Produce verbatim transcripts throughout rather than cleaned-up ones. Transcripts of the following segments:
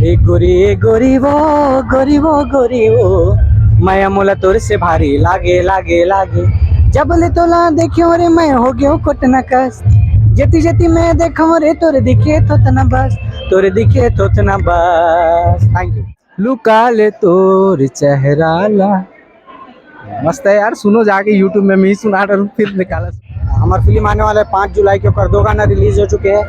ए गोरी, ए गोरी वो, गोरी वो, गोरी वो, मया मोला तोर से भारी लागे, लागे, लागे। जब ले तोला देखियो रे, मैं हो गयो कोटनकस। जेती जेती मैं देखो रे, तोर दिखे थोथना बस, तोर दिखे थोथना बस। Thank you. लुका ले तोर चेहरा ला। मस्त है यार, सुनो जाके YouTube में, मैं ही सुना रहा हूँ, फिर निकाला। हमार फिल्म आने वाला है पाँच जुलाई के, ओकर दो गाना रिलीज हो चुके हैं।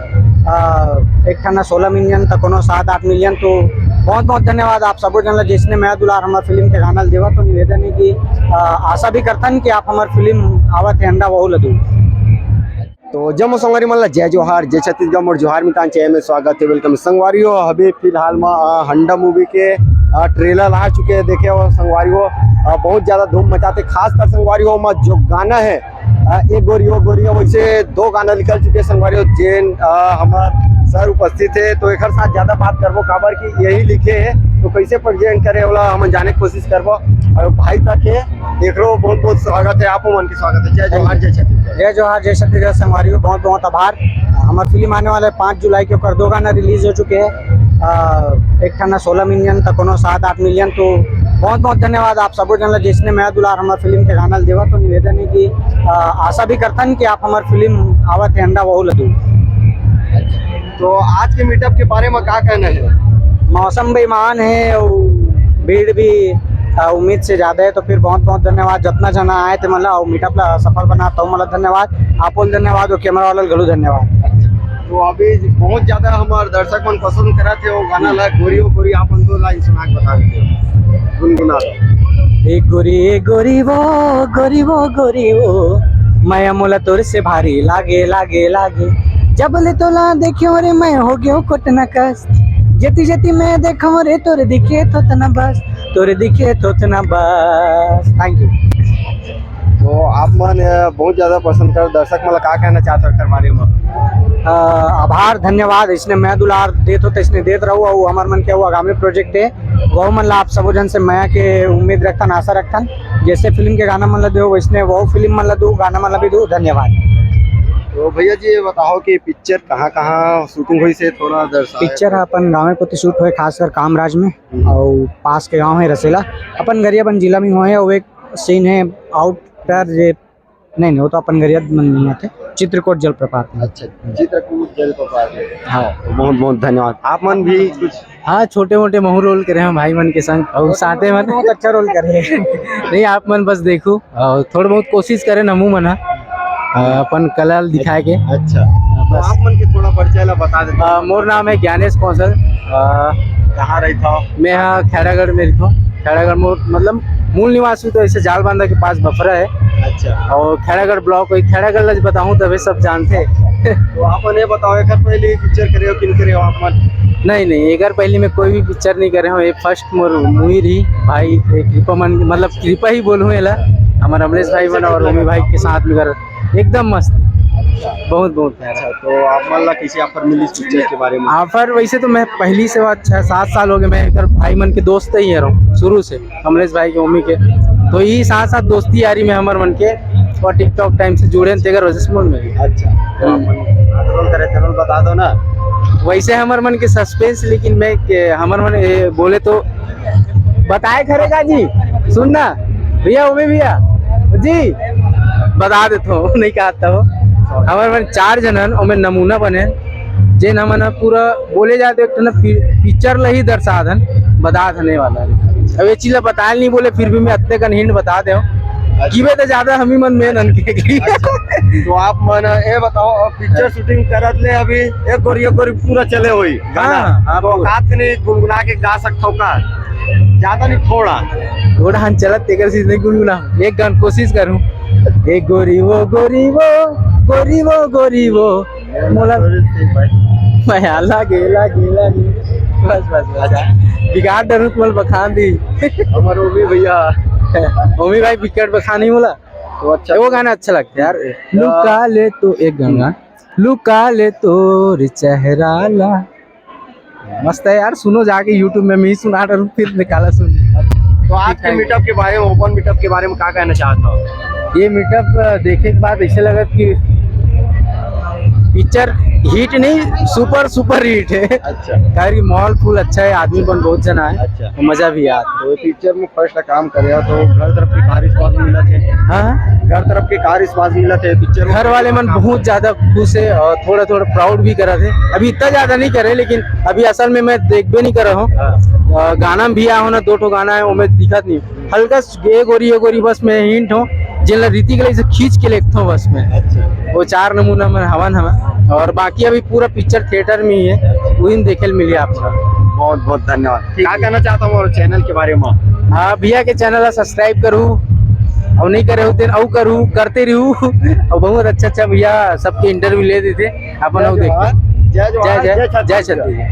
अ, एक ठन सोलह मिलियन, तो कोनो सात आठ मिलियन। तो बहुत बहुत धन्यवाद आप सबो जन ला, जिसने मया दुलार हमार फिल्म के गाना ल देवा। तो निवेदन है कि, अ, आशा भी करतन कि आप हमार फिल्म आवत है अंडा वहू ला दू। तो जम्मो संगवारी मन ला जय जोहार, जय छत्तीसगढ़, मोर जोहार मितान चैनल में स्वागत है, वेलकम। संगवारी हो, अभी फिलहाल में, अ, हंडा मूवी के, अ, ट्रेलर आ चुके हैं, देखे हो संगवारी हो, अ, बहुत ज्यादा धूम मचाते, खासकर संगवारी हो, में जो गाना है, अ, एक गोरी ओ गोरी, वैसे दो गाना निकल चुके हैं संगवारी हो, जेन, अ, हमार सर उपस्थित है, तो एक साथ ज्यादा बात करबो, काबर कि यही लिखे है, तो कैसे प्रेजेंट करे वाला हम जाने की कोशिश करबो। और भाई तक है, एकरो बहुत बहुत स्वागत है, आपो मन के स्वागत है। जय जोहार, जय छत्तीसगढ़। जय जोहार, जय छत्तीसगढ़ संगवारी हो, बहुत बहुत आभार। हमार फिल्म आने वाला है पाँच जुलाई के, ओकर दो गाना रिलीज हो चुके हैं। अ, एक ठन सोलह मिलियन, तो कोनो सात आठ मिलियन। तो बहुत बहुत धन्यवाद आप सबो जन ला, जिसने मया दुलार हमार फिल्म के गाना ल देवा। तो निवेदन है कि, अ, आशा भी करतन कि आप हमार फिल्म आवत है अंडा वहू ला दू। तो आज के मीटअप के बारे में का कहना है? मौसम बेईमान है और भीड़ भी, अ, उम्मीद से ज्यादा है, तो फिर बहुत बहुत धन्यवाद जतना जना आए थे, मतलब, और मीटअप ला सफल बना, तो मतलब धन्यवाद, आपो ल धन्यवाद और कैमरा वाला ल घलो धन्यवाद। तो अभी बहुत ज्यादा हमार दर्शक मन पसंद करत है वो गाना ला, गोरी ओ गोरी, आप मन दो लाइन सुना के बता देते हो, गुनगुना दो। ए गोरी, ए गोरी वो, गोरी वो, गोरी वो, मया मोला तोर से भारी लागे, लागे, लागे। जब ले तोला देखियो रे, मैं हो गयो कोटनकस। जेती जेती मैं देखो रे, तोर दिखे थोथना बस, तोर दिखे थोथना बस। Thank you. तो आप मन, अ, बहुत ज्यादा पसंद कर, दर्शक मन ला का कहना चाहत हो एकर बारे में? अ, आभार, धन्यवाद। इसने मया दुलार देत हो, तो इसने देत रहो, और हमार मन के वो आगामी प्रोजेक्ट है, वो मन ला आप सबो जन से मया के उम्मीद रखथन, आशा रखथन। जैसे फिल्म के गाना मन ला दो, वैसने वो फिल्म मन ला दो, गाना मन ला भी दो। धन्यवाद। तो भैया जी, ये बताओ कि पिक्चर कहाँ कहाँ शूटिंग हुई से थोड़ा दर्शाओ। पिक्चर ह अपन गाँव कोती शूट होए, खासकर कामराज में, हम्म। और पास के गांव है रसेला, अपन गरियाबंद जिला में हुए है। वो एक सीन है आउटर, जे नहीं, नहीं, वो तो अपन गरियाबंद नहीं आते, चित्रकोट जलप्रपात में। अच्छा, चित्रकूट जलप्रपात में। हाँ। तो बहुत बहुत धन्यवाद। आप मन भी कुछ? हाँ, छोटे मोटे महू रोल करे हैं भाई मन के संग, और साथे मन बहुत अच्छा रोल करे हैं। नहीं, आप मन बस देखो, और थोड़ा बहुत कोशिश करे नमू मन ह, अ, अपन कला ल दिखाए के। अच्छा, तो बस। आप मन के थोड़ा परिचय ला बता देते। अ, मोर नाम है ज्ञानेश कौशल। अ, कहाँ रहता हो? मैं यहाँ खैरागढ़ में रहता हूँ। खैरागढ़ मोर, मतलब, मूल निवासी तो ऐसे जालबांधा के पास बफरा है। अच्छा। और खैरागढ़ ब्लॉक, वही खैरागढ़ ला बताऊँ तबे सब जानते हैं। तो आप मन ये बताओ, एक पहले पिक्चर करे हो, किन करे हो आप मन? नहीं, नहीं, एक पहले मैं कोई भी पिक्चर नहीं करे हूँ, ये फर्स्ट मोर मूवी रही भाई, एक कृपा मन, मतलब, कृपा ही बोलूँ एला, हमारे अमलेश भाई मन और ओमी भाई के साथ में कर, एकदम मस्त, बहुत बहुत प्यारा। अच्छा, तो आप मन ला कैसे ऑफर मिली इस पिक्चर के बारे में? ऑफर वैसे तो मैं पहली से, बात छः सात साल हो गए, मैं एकर भाई मन के दोस्त ही रहा हूँ शुरू से, कमलेश भाई के, ओमी के, तो यही साथ साथ दोस्ती यारी में हमर मन के, और टिकटॉक टाइम से जुड़े हैं, तेकर वजह से मन में। अच्छा, तो आप मन रोल करे थे, रोल बता दो ना। वैसे हमर मन के सस्पेंस, लेकिन मैं के, हमर मन, ए, बोले तो बताए खरे का जी, सुन ना भैया, ओमी भैया जी, बता देता हूँ, नहीं कहता हो। हमर मन चार जन हन, ओमे नमूना बने, जेन हमन ह पूरा बोले जाए तो एक ठन पि-, पिक्चर ला ही दर्शा दन, बता देने वाला है। अब ये चीज ला बताए नहीं बोले, फिर भी मैं अत्ते कन हिंट बता दे हूँ। अच्छा। कीबे तो ज्यादा हम ही मन मेन अनके। अच्छा। तो आप मन ये बताओ, अब पिक्चर शूटिंग करत ले अभी एक गोरी, एक गोरी पूरा चले हुई गाना। हाँ, हाँ, तो पूरा। आप कने गुनगुना के गा सकता हो का? ज्यादा नहीं, थोड़ा। थोड़ा हम चलत तेकर से नहीं गुनगुना, एक गान कोशिश करूँ। ए गोरी वो, गोरी वो, गोरी वो, गोरी वो, मोला मया लागे, लागे, लागे। बस, बस, बस। अच्छा। बिगाड़ डरू तुम्हारे बखान दी। हमारे ओमी भैया। ओमी भाई बिकट बखान ही मोला। तो अच्छा। वो गाना अच्छा लगता है यार। लुका ले तो एक गाना। लुका ले तोर चेहरा ला। मस्त है यार, सुनो जाके YouTube में, मैं ही सुना रहा हूँ, फिर निकाला सुन। तो आज के मीटअप के बारे में, ओपन मीटअप के बारे में क्या कहना चाहता हो? ये मीटअप देखे के बाद ऐसे लगा कि पिक्चर हिट नहीं, सुपर सुपर हिट है। अच्छा। काहे कि मॉल फुल अच्छा है, आदमी मन बहुत जना है, अच्छा। तो मजा भी आता। तो ये पिक्चर में फर्स्ट काम करे तो घर तरफ के का रिस्पांस मिलत हे? हाँ, घर तरफ के का रिस्पांस मिलत हे पिक्चर में? घर वाले मन बहुत ज्यादा खुश है और थोड़ा थोड़ा प्राउड भी करत हे। अभी इतना ज्यादा नहीं करे, लेकिन अभी असल में मैं देखबे नहीं कर रहा हूँ। हाँ। अ, गाना में भी आए हो ना, दो ठो गाना है, वो मैं दिखत नहीं। हल्का स-, ए गोरी ए गोरी बस मैं हिंट हो, जेन ला रीति के लिए से खींच के लेखत हो बस मैं। अच्छा। वो चार नमूना में हवन हवन, और बाकी अभी पूरा पिक्चर थिएटर में ही है, वही देखे ल मिली आप। बहुत बहुत धन्यवाद। क्या कहना चाहता हूँ और चैनल के बारे में? हाँ, भैया के चैनल ला सब्सक्राइब करू, और नहीं करे हो तेन अउ करू, करते रहू। और बहुत अच्छा अच्छा भैया सबके इंटरव्यू ले देते, अपन अउ देखते। जय जवान, जय जय, छत्तीसगढ़। जय छत्तीसगढ़।